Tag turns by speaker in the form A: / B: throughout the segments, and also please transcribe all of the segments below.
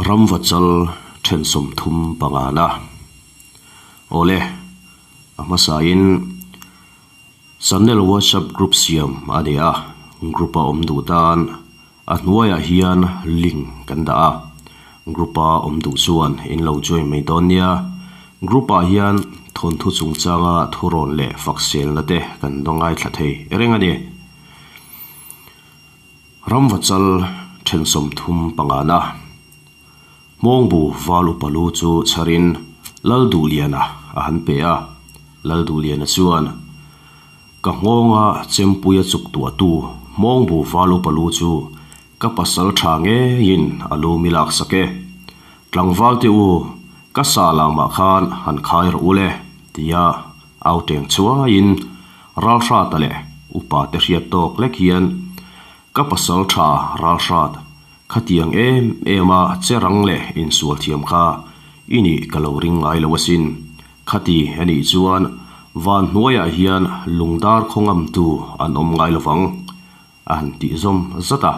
A: Ramvachal then 35 na. Awle, a hmasain Channel WhatsApp group siam a ni a, group a awm duh tan a hnuaiah hian link kan dah a, group a awm duh chuan in lo join mai dawn nia. Group ah hian thawnthu chungchanga thurawn leh fakselna te kan ngaithla thei reng a ni. Ramvachal then 35 na Hmawngbu val upa lu chu chharin Lalduhliana a han pe a. Lalduhliana chuan, Ka nghawnga chempuia chuk tuahtu Hmawngbu val upa lu chu ka pasal tha ngeiin a lu mi laksak e. Tlangval te u, ka sa lamah khan han khai rawh u le, tia au teng chuaiin Ralhrata leh upa te hriat tawk lek hian ka pasal tha Ralhrat Khatiang em em a che rang leh insual thiam kha i nih ka lo ring ngai lo asin. Khati a nih chuan van hnuaiah hian lungdar khaw ngamtu an awm ngai lovang, a han tih zawm zat a.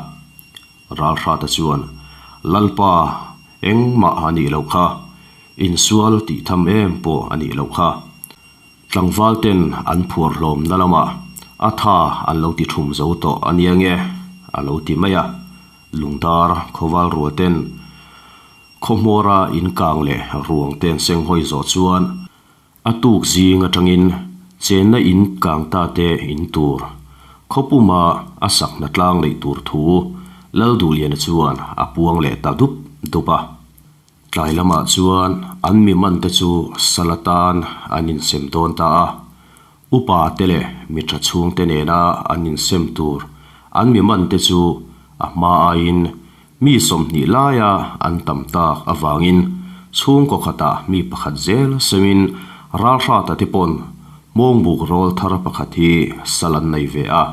A: Ralhrata chuan, Lalpa, engmah a nih loh kha, insual tih tham em pawh a nih loh kha. Tlangval ten an phuar hlawm na lamah a tha an lo ti thum zo tawh a nia nge? a lo ti mai a. Lungdar khawval rual ten khawhmawra in kang leh ruang te an seng hawi zawh chuan a tuk zing atangin chenna in kang ta te in tur khawpuma a sak hna tlang neih tur thu Lalduhliana chuan a puang leh ta dup dup a. Tlai lamah chuan an mi man te chu sal atan an insem dawn ta a, upa te leh mi tha chhungte nena an insem tur an mi man te chu a hma aiin mi 20 laia an tam tak avangin chhungkaw khatah mi pakhat zel semin ralhrata te pawn hmawngbuk rawl thar pakhat hi sal an nei ve a.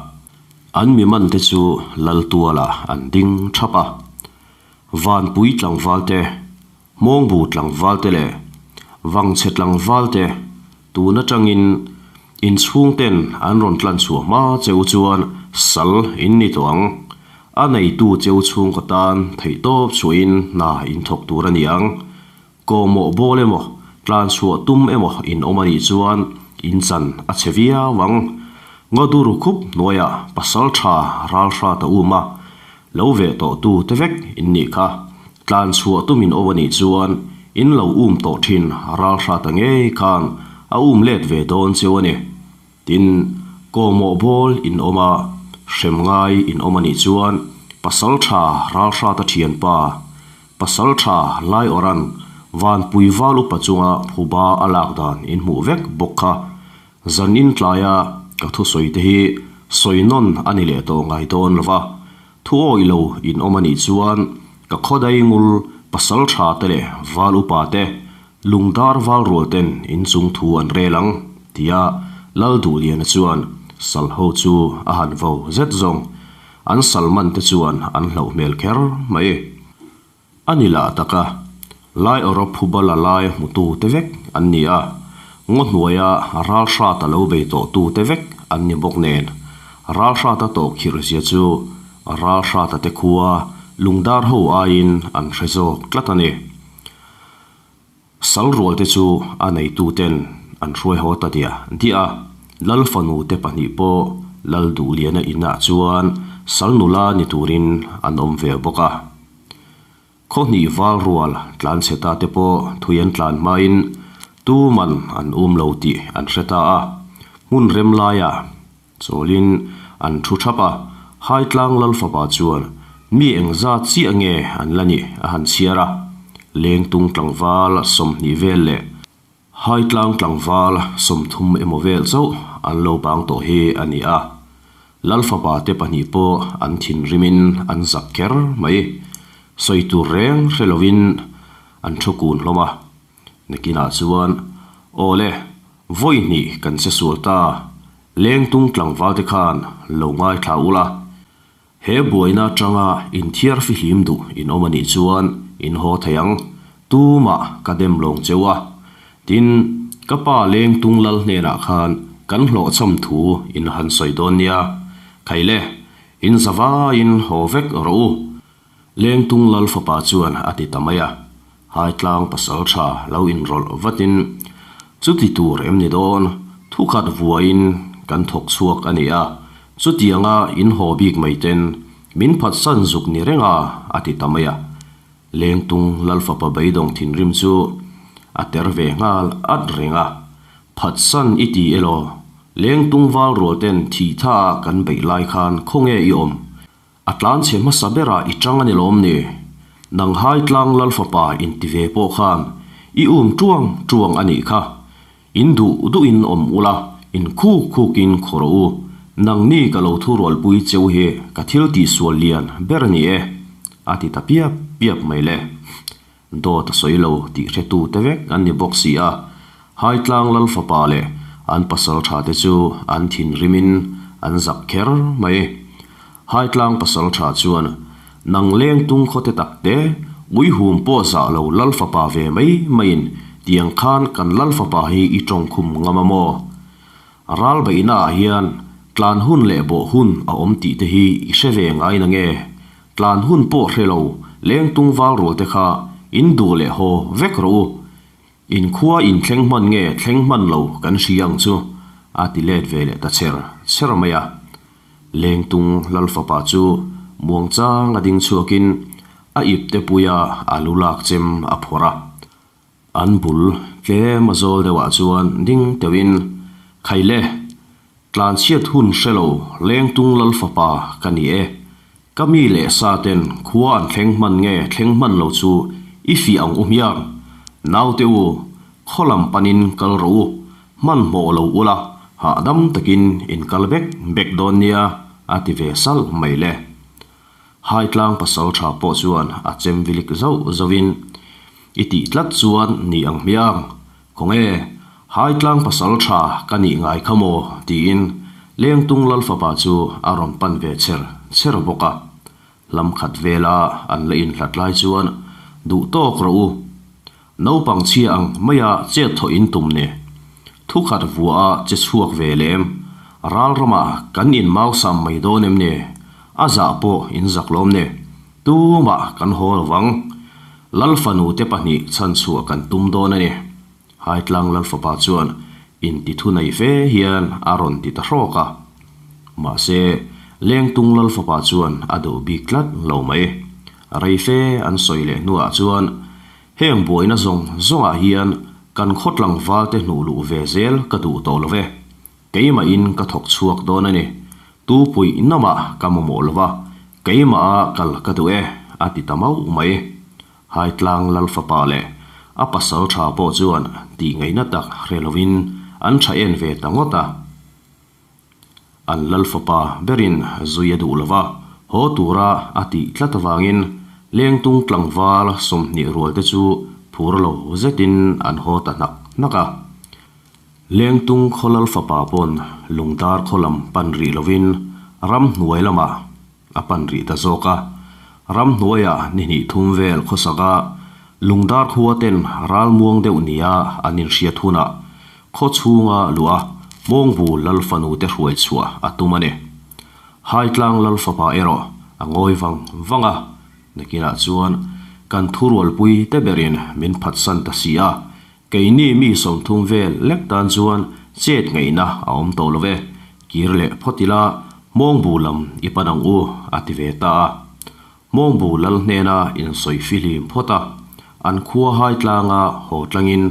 A: An mi man te chu Laltualah an ding thap a. Vanpui tlangval te, Hmawngbu tlangval te leh Vangchhe tlangval te tun atangin in chhungten an rawn tlan chhuah hma cheu chuan sal in ni tawh ang. A neitu cheu chhungkaw tan theihtawp chhuahin hna in thawk tur a ni ang. Kawmawh bawl emaw, tlan chhuah tum emaw in awm a nih chuan in chan a chhe viau ang. Ngaw dur khup hnuaiah pasal tha ralhrat a um a, lo ve tawh tu te vek in nih kha. Tlan chhuah tum in awm a nih chuan in lo um tawh thin ralhrat a ngei khan a um let ve dawn cheu a ni. Tin, kawmawh bawl in awm a, hrem ngai in awm a nih chuan pasal tha ralhrat a thianpa, Pasal tha Laiawran Vanpui val upa chunga phuba a lak dan in hmuh vek bawk kha. Zanin tlaia ka thusawi te hi sawi nawn a ni leh tawh ngai dawn lo va, thu awih lo in awm a nih chuan ka khawdai ngul pasal tha te leh val upa te lungdar val rual ten in chung thu an rel ang, tia Lalduhliana chuan Salho chu a han vo zet zawng. An salman te chuan an hlauh hmel kher mai. A ni lah tak a, Lai Europe phuba la lai hmutu te vek an ni a, ngaw hnuaia ralhrat a lo bei tawhtu te vek an ni bawk nen, ralhrat a tawh khirh zia chu ralhrat a te khua lungdar ho aiin an hre zawk tlat a ni. Sal rual te chu a neitu ten an hruai haw ta diah diah a, Lal fanu te pahnih pawh Lal Duhliana inah chuan sal nula ni turin an awm ve bawk a. Khawhnih val rual tlan chhe ta te pawh thui an tlan hmain tuman an um lo tih an hre ta a, hmun rem laiah Chawlin an thu thap a, Haitlang Lalfapa chuan mi engzat chiah nge an la nih a han chhiar a, Lengtung tlangval 20 vel leh Haitlang tlangval 30 emaw vel chauh an lo bang tawh hi a ni a. Lalfapa te pahnih pawh an thinrimin an zak kher mai. Sawi tur reng hre lovin an thu kun hlawm a. Nakinah chuan, Aw le, vawi hnih kan che sual ta, lengtung tlangval te khan lo ngaithla ula, he buaina atanga inthiar fihlim duh in awm a nih chuan in haw thei ang, tumah ka dem lawng cheu a. Tin, ka pa lengtung lal hnenah khan kan hlawhchham thu in han sawi dawn nia, Khaile, in zavaiin haw vek rawh u. Lengtung lal fapa chuan a ti ta mai a, Haitlang pasaltha lo inrawlh vatin, Chuti tur em ni dawn, thukhat vuain kan thawk chhuak a ni a, chutianga in haw bik mai ten min phatsan zuk ni reng a, a ti ta mai a. Lengtung lal fapa beidawng thinrim chu a ter ve nghal at reng a, Phatsan i ti elaw? Lengtung val rual ten thih tha a kan beih lai khan khawnge i awm? A tlan chhe hmasa berah i tang a ni lawm ni? Nang hai tlang Lalfapa inti ve pawh khan i um tuang tuang a nih kha. In duh duhin awm ula, in khuk khukin khaw rawh u. Nangni ka lo thurualpui cheu hi ka thil tihsual lian ber a ni e, a ti ta piap piap mai le. Dawt a sawi lo tih hretu te vek an ni bawk si a, Haitlang Lalfapa leh an pasal tha te chu an thinrimin an zak kher mai. Haitlang pasal tha chuan, Nang leng tung khawte tak te, uihum pawh zah lo Lalfapa ve mai maiin tiang khan kan Lalfapa hi i tawngkhum ngam a maw? Ral beihna ah hian tlan hun leh bawh hun a awm tih te hi i hre ve ngai na nge? Tlan hun pawh hre lo lengtung val rual te kha in duh leh haw vek rawh u. In khua in thleng hman nge thleng hman lo kan hria ang chu a ti let ve leh ta cher cher mai a. Lengtung Lalfapa chu muangchang a ding chhuakin a ip te puia a lu lak chem a phawrh a. An bul tlem a zawl deuhah chuan ding teuhin, Khaile, tlanchhiat hun hre lo Lengtung Lalfapa ka ni e. Ka mi leh sa ten khua an thleng hman nge thleng hman lo chu i fih ang u hmiang. Naute u, khaw lam panin kal rawh u, hmanhmawh lo ula, hahdam takin in kal bek bek dawn nia, a ti ve salh mai le. Haitlang pasal tha pawh chuan a chem vilik zauh zauhin, I tih tlat chuan ni ang hmiang, khawnge, Haitlang pasal tha ka nih ngai kha maw? tiin Lengtung Lalfapa chu a rawn pan ve cher cher bawk a. Lam khat vela an la inhlat lai chuan, Duh tawk rawh u, naupang chhia ang maia chet thawh in tum ni. Thukhat vuah a che chhuak ve lem, ral ramah kan in mausam mai dawn em ni? A zah pawh in zak lawm ni. Tumah kan haw lo vang. Lalfanu te pahnih chhanchhuah kan tum dawn a ni. Haitlang Lalfapa chuan intithu nei fe hian a rawn ti ta hrawk a. Mahse, Lengtung Lalfapa chuan a duh bik tlat lo mai. Rei fe an sawi leh hnuah chuan heng buaina zawng zawngah hian kan khaw tlangvalte hnuh luh ve zel ka duh tawh lo ve. Keimahin ka thawk chhuak dawn a ni. Tu puih namah ka mamawh lo va, keimaha kal ka duh e, a ti ta mauh mai. Haitlang Lalfapa leh a pasal tha pawh chuan tih ngaihna tak hre lovin an tha en ve ta ngawt a. An Lalfapa berin zui a duh lo va, haw tura a tih tlat avangin Lengtung tlangval 20 rualte chu phur lo zetin an haw ta hnak hnak a. Lengtung khaw Lalfapa pawn Lungdar khaw lam pan rih lovin ramhnuai lamah a pan rih ta zawk a. Ramhnuaiah ni hnih thum vel khawsaka Lungdar khua ten ralmuang deuh nia an inhriat hunah khaw chhunga luh a Hmawngbu Lalfanu te hruai chhuah a tum a ni. Haitlang Lalfapa erawh a ngawi vang vang a, nakinah chuan kan thurualpui te berin min phatsan ta si a, Keini mi 30 vel lek tan chuan chet ngaihna a awm tawh lo ve, kir leh phawt ila Hmawngbu lam i pan ang u, a ti ve ta a. Hmawngbu lal hnena insawi fihlim phawt a, an khua hai tlanga haw tlangin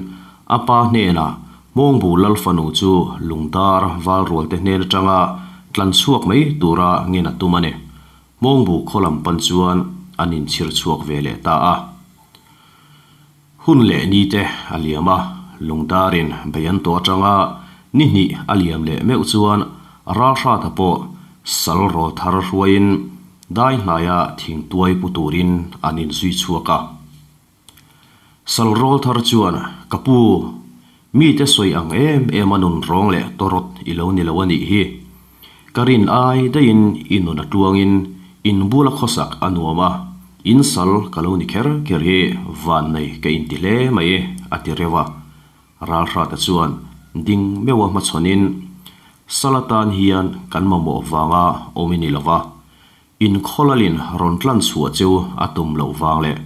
A: a pa hnenah Hmawngbu lal fanu chu lungdar val rualte hnen atanga tlan chhuak mai tura ngen a tum a ni. Hmawngbu khaw lam pan chuan an inchhir chhuak ve leh ta a. Hun leh ni te a liam a, lungdarin bei an tawh atanga ni hnih a liam leh meuh chuan Ralhrata pawh sal rawl thar hruaiin dai hnaia thingtuai pu turin an inzui chhuak a. Sal rawl thar chuan, Ka pu, mite sawi ang em em a nun rawng leh tawrawt i lo ni lo a nih hi. Ka rin ai daihin i nun a tluangin in bula khawsak a nuam a, in sal ka lo ni kher kher hi vannei ka inti hle mai a ti reuh a. Ralhrata chuan ding meuha hmachhawnin, Sal atan hian kan mamawh vanga awm i ni lo va. In khawlalin rawn tlan chhuah cheu a tum loh vang leh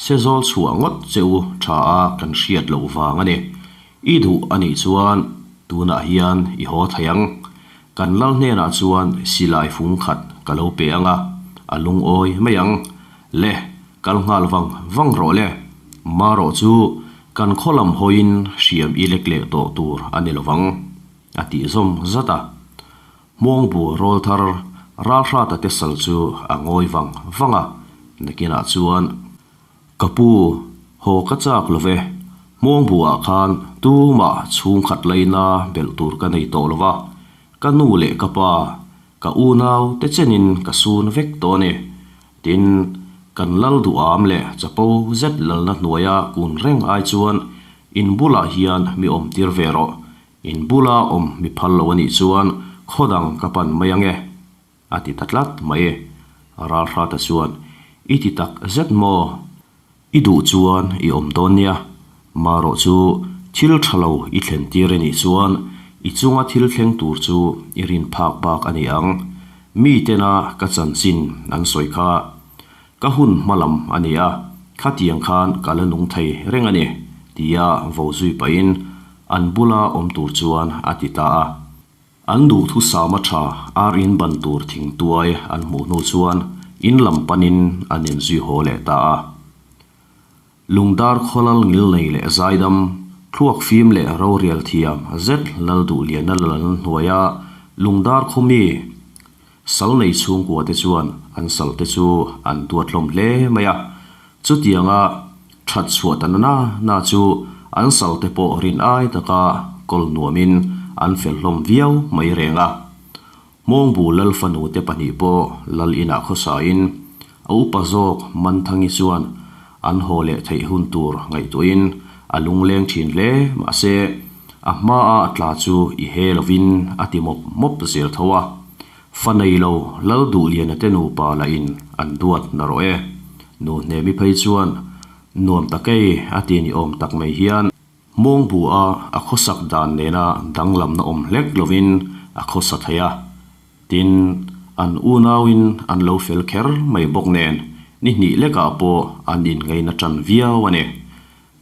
A: sezawl chhuah ngawt cheu tha a kan hriat loh vang a ni. I duh a nih chuan tunah hian i haw thei ang. Kan lal hnenah chuan silai fung khat ka lo pe ang a, a lungawi mai ang. Le, kal nghal vang vang rawh le. Marawh chu kan khaw lam hawiin hriam i lek leh tawh tur a ni lovang, a tih zawm zat a. Hmawngbu rawlthar Ralhrata te sal chu a ngawi vang vang a, nakinah chuan, Ka pu, haw ka chak lo ve. Hmawngbu ah khan tumah chhungkhat laina belh tur ka nei tawh lo va, ka nu leh ka pa, ka unau te chenin ka sun vek tawh a ni. Tin, kan lal duham leh chapo zet lalna hnuaia kun reng ai chuan in bulah hian mi awm tir ve rawh. In bula awm mi phal lo a nih chuan khaw dang ka pan mai ange. A ti ta tlat mai. Ralhrata chuan, I ti tak zet maw? I duh chuan i awm dawn nia. Marawh chu thil tha lo i thlen tir a nih chuan i chunga thil thleng tur chu i rin phak bak a ni ang. Mi tena ka chanchin an sawi kha ka hun hma lam a ni a, khatiang khan ka la nung thei reng a ni, tia vo zui pahin an bula awm tur chuan a ti ta a. An duhthusama tha ar in ban tur thingtuai an hmuh hnu chuan in lam panin an inzui haw leh ta a. Lungdar khawlal ngilnei leh zaidam, thluak fim leh rorial thiam zet Lalduhliana lalna hnuaia Lungdar khaw mi sal nei chhungkua te chuan an sal te chu an duat hlawm hle mai a. Chutianga that chhuah ta na na chu an sal te pawh rin ai taka kawl nuamin an fel hlawm viau mai reng a. Hmawngbu lal fanu te pahnih pawh lal inah khawsain a upa zawk Manthangi chuan an haw leh theih hun tur ngaihtuahin a lungleng thin hle mahse a hmaa a tla chu i he lovin a ti mawp mawp zel tho a. Fa nei lo lal Duhliana te nupa lahin an duat na rawh e. Nu Hnemi phei chuan nuam takei a ti ni awm tak mai hian Hmawngbu a a khawsak dan nena danglamna awm hlek lovin a khawsa thei a. Tin, an unauin an lo fel kher mai bawk nen ni hnih lekah pawh an inngaina tan viau a ni.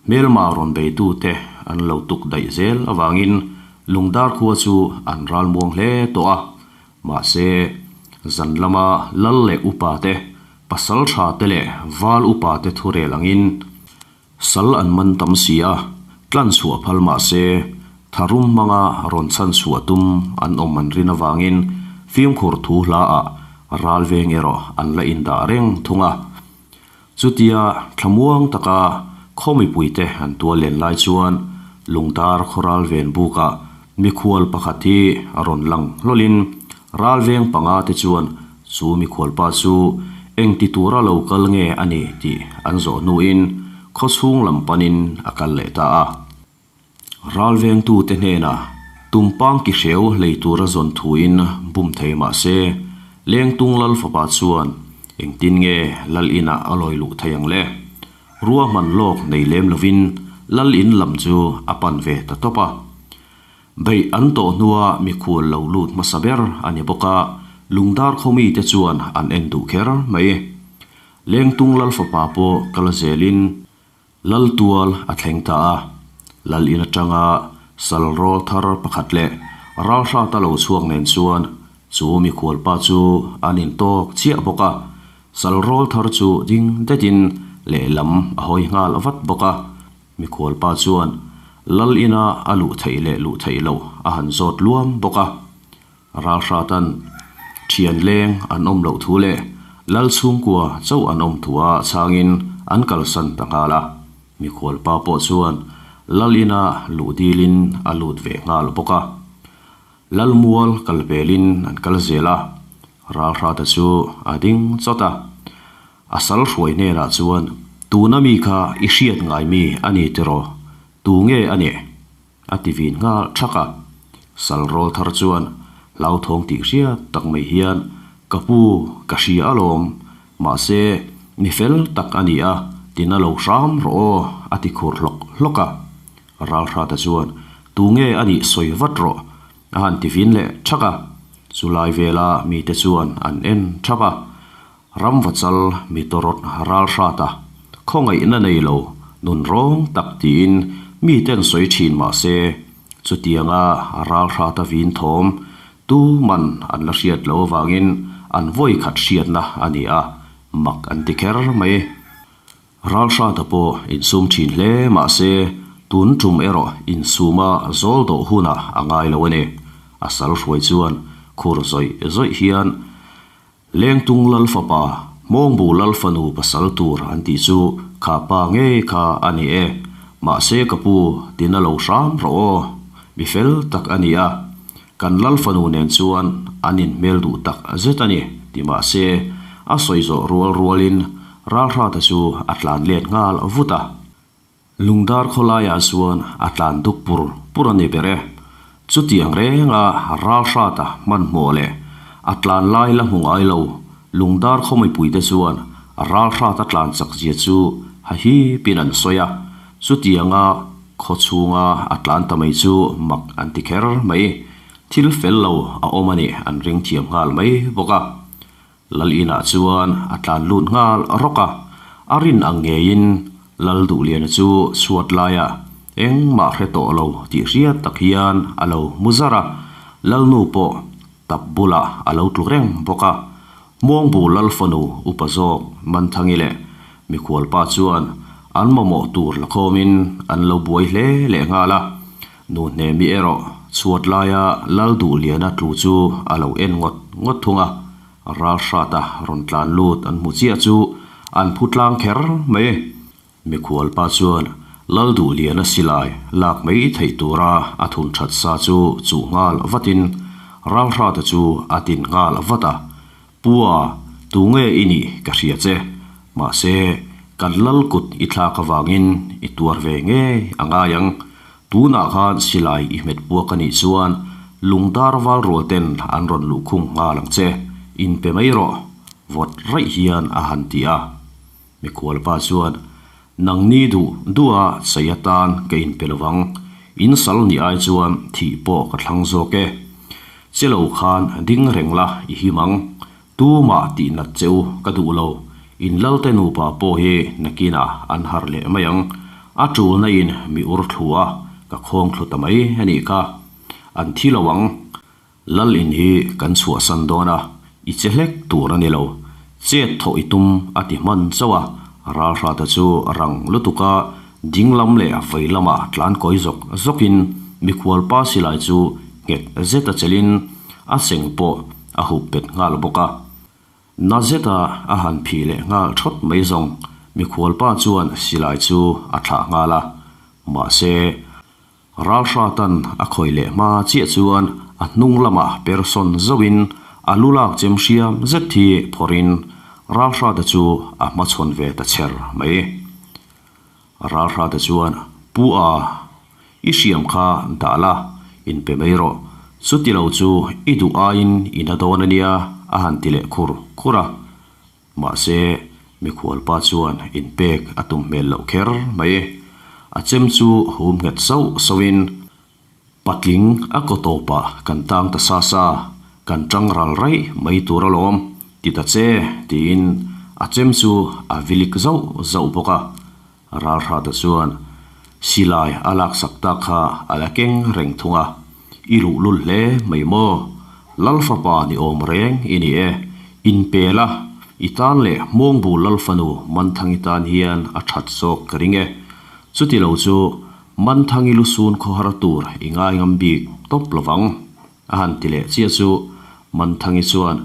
A: Hmelma rawn beitute an lo tuk daih zel avangin Lungdar khua chu an ralmuang hle tawh a. Mahse, zan lama lal leh upa te, pasal tha te leh val upa te thurel angin sal an man tam si a, tlan chhuah phal mah se, tharum hmanga rawn chhan chhuah tum an awm an rin avangin fimkhur thu hla ah ral veng erawh an la indah reng thung a. Chutia thlamuang taka khaw mipuite an tual len lai chuan Lungdar khaw ral ven bukah mikhual pakhat hi a rawn lang hlawlin ral veng panga te chuan chu mikhualpa chu engti tura lo kal nge a ni tih an zawh hnuin khaw chhung lam panin a kal leh ta a. Ralvengtute hnenah tumpang ki hreu lei tura zawn thuin bum thei mah se, Lengtung Lal fapa chuan engtin nge Lal inah a lawi luh thei ang le? Ruahman lawk nei lem lovin Lal in lam chu a pan ve ta tawp a. Beih an tawh hnua mikhual lo lut hmasa ber a ni bawk a, Lungdar khaw mite chuan an en duh kher mai. Lengtung Lal fapa pawh kal zelin Lal tual a thleng ta a, Lal in atanga sal rawl thar pakhat leh ralhrata lo chhuak nen chuan chu mikhualpa chu an intawk chiah bawk a, sal rawl thar chu ding detin lehlam a hawi nghal vat bawk a, mikhualpa chuan Lal ina a luh theih leh luh theih loh a han zawt luam bawk a. Ralhratan thian leng an awm loh thu leh Lal chhungkua chauh an awm thu a chhangin an kalsan ta nghal a. Mikhualpa pawh chuan Lal ina luh dilin a lut ve nghal bawk a. Lal mual kal velin an kal zel a, Ralhrata chu a ding chawt a. A sal hruai hnenah chuan, Tuna mi kha i hriat ngai mi a ni tiraw? Tu nge a nih? A ti vin nghal thak a. Sal rawl thar chuan hlauthawng tih hriat tak mai hian, Ka pu, ka hria alawm. Mahse, mi fel tak a ni a, tina lo hram rawh aw, a ti khur hlawk hlawk a. Ralhrata chuan, Tu nge a nih sawi vat rawh, a han ti vin leh thak a. Chulai vela mite chuan an en thap a. Ramvachal mi tawrawt ral hrat a, khawngaihna nei lo, nun rawng tak tiin miten sawi thin mah se, chutianga ral hrata vin thawm tu man an la hriat loh avangin an vawi khat hriatna a ni a, mak an ti kher mai. Ral hrata pawh insum thin hle mah se, tun tum erawh insuma zawl dawh hunah a ngai lo a ni. A sal hruai chuan khur zawih zawih hian Lengtung lal fapa, Hmawngbu lal fanu pasal tur an tih chu kha pa ngei kha a ni e. Mahse ka pu, tina lo hram rawh aw. Mi fel tak a ni a. Kan lal fanu nen chuan an inhmel duh tak zet a ni, ti mahse a sawi zawh rual rualin Ralhrata chu a tlan let nghal vut a. Lungdar khawlaiah chuan a tlan duk pur pur a ni ber e. Chutiang renga Ralhrata hmanhmawh leh a tlan lai la hmu ngai lo Lungdar khaw mipuite chuan Ralhrata tlan chak zia chu hahipin an sawi a. Chutianga khaw chhunga a tlan ta mai chu mak an ti kher mai. Thil fel lo a awm a nih an ring thiam nghal mai bawk a. Lal inah chuan a tlan lut nghal rawk a, a rin ang ngeiin Lal Duhliana chu chhuat laiah engmah hre tawh lo tih hriat tak hian a lo hmu zar a, Lalnu pawh tap bulah a lo tlu reng bawk a. Muangbu Lal fanu upa zawk Manthangi leh mikhualpa chuan an mamawh tur la khawmin an lo buai hle leh nghal a, Nu Hnemi erawh chhuat laia Lal Duhliana tlu chu a lo en ngawt ngawt thung a, ral hrata rawn tlan lut an hmu chiah chu an phu tlang kher mai. Mikhualpa chuan Lal Duhliana silai lak mai theih tura a thun that sa chu chuh nghal vatin ral hrata chu a tin nghal vat a, Pua, tunge i nih ka hria che, mahse kan lal kut i thlak avangin i tuar ve ngei a ngai ang. Tunah khan silai i hmet puak a nih chuan lungdar val rual ten an rawn luhkhung nghal ang che, inpe mai rawh, vawt raih hian a han ti a. Mikhualpa chuan, Nangni duh duha chei atan ka inpe lo vang, in sal nih ai chuan thih pawh ka thlang zawk e. Che lo khan ding reng la i him ang, tumah tih nat che u ka duh lo, in lalte nupa pawh hi nakinah an harh leh mai ang, a tulna in mi ur thlu a, ka khawng thlu ta mai a nih kha. An thi lo ang. Lal in hi kan chhuahsan dawn a, i che hlek tur a ni lo. Chet thawh i tum a ti hman chauh a, Ralhrata chu rang lutuk a, ding lam leh vei lamah tlan kawi zawk zawkin mikhual pa silai chu nghet zet a chelhin a seng pawh a hup bet nghal bawk a. Na zeta a han phih leh nghal thawt mai zawng mikhual pa chuan silai chu a thlah nghal a, mahse, Ralhratan a khawih leh hma chiah chuan a hnung lamah per sawn zauhin a lu lak chem hriam zet hi phawrhin Ralhrata chu a hmachhawn ve ta chher mai. Ralhrata chuan, Pu a, i hriam kha dah la, inpe mai rawh. Chuti lo chu i duh aiin i na dawn a nia, a han ti leh khur khur a. Mahse, mikhualpa chuan inpek a tum hmel loh kher mai. A chem chu hum nghet sauh sauhin, Patling a kaw tawpah kan tang ta sa sa, kan tang ral raih mai tur alawm, ti ta che, tiin a chem chu a vilik zauh zauh bawk a. Ralhrata chuan silai a laksak tak kha a la keng reng thung a, I luhlul hle mai maw? Lal fapa ni awm reng i ni e, inpel a, i tan leh Hmawngbu Lal fanu Manthangi tan hian a that zawk ka ring e. Chuti lo chu Manthangi lusun khawhar tur i ngai ngam bik tawp lovang, a han ti leh chiah chu Manthangi chuan,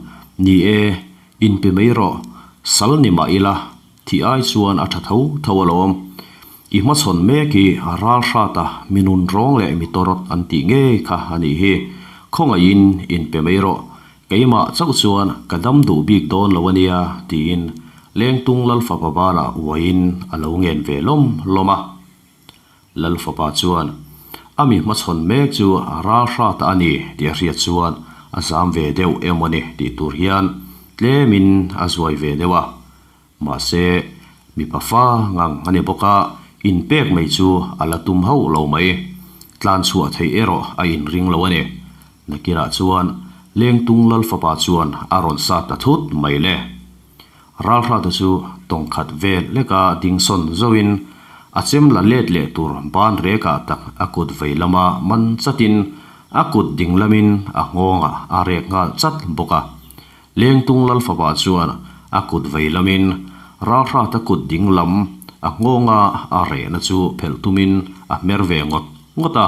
A: Ni e, inpe mai rawh, sal ni mah ila, Thih ai chuan a tha tho tho alawm. I hmachhawn mek hi ral hrata mi nun rawng leh mi tawrawt an tih ngei kha a nih hi. Khawngaihin inpe mai rawh. Keimah chauh chuan ka dam duh bik dawn lo a nia tiin Lengtung Lalfapa banah uaiin a lo ngen ve lawm lawm a. Lalfapa chuan a mi hmachhawn mek chu ral hrata a ni tih a hriat chuan a zam ve deuh emaw ni tih tur hian tlemin a zuai ve deuh a. Mahse, mipa fa ngang a ni bawk a, inpek mai chu a la tum hauh lo mai. Tlan chhuah theih erawh a inring lo a ni. Nakinah chuan Lengtung Lalfapa chuan a rawn sat ta thut mai le. Ralhrata chu tawng khat vel leka ding sawn zauhin a chem la let leh tur ban rekah tak a kut vei lama man chatin a kut ding lamin a nghawngah a rek nghal chat bawk a. Lengtung Lalfapa chuan a kut vei lamin Ralhrata kut ding lam a nghawnga a rehna chu phelh tumin a hmer ve ngawt ngawt a.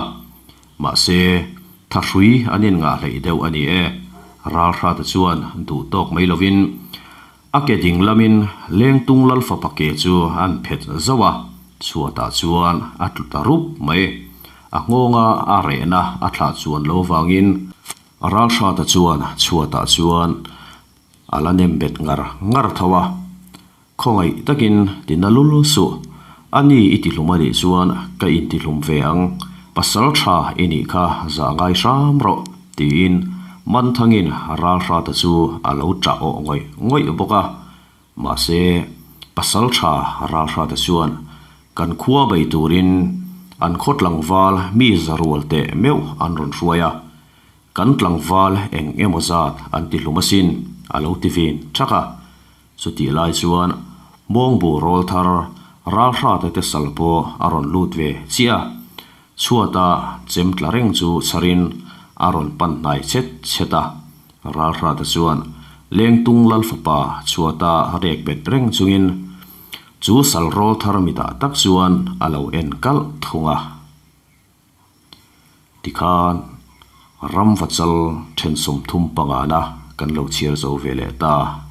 A: Mahse, thahrui an inngah hleih deuh a ni e. Ralhrata chuan duh tawk mai lovin a ke ding lamin Lengtung Lalfapa ke chu an phet zauh a, chhuatah chuan a tlu ta rup mai. A nghawnga a rehna a thlah chuan lo vangin Ralhrata chuan chhuatah chuan a la nem bet ngar ngar tho a. Khawngaih takin tina lul suh. A ni i tihlum a nih chuan ka intihlum ve ang, pasal tha i nih kha zah ngai hram rawh, tiin Manthangin Ralhrata chu a lo ṭah awh ngawih ngawih bawk a. Mahse, pasal tha Ralhrata chuan kan khua bei turin an khaw tlangval mi za rual teh meuh an rawn hruai a. Kan tlangval eng emaw zat an ti hlum asin, a lo ti vin thak a. Chutih lai chuan Mawngbu rawl thar Ralhrate te sal pawh a rawn lut ve chiah a. Chhuata chem tla reng chu chharin a rawn pan hnai chet chet a. Ralhrate chuan Lengtung Lalfapa chhuata rek bet reng chungin chu sal rawl thar mitah tak chuan a lo en kalh thung a. Tikhan ramvachal then 35 na kan lo chhiar zo ve leh ta.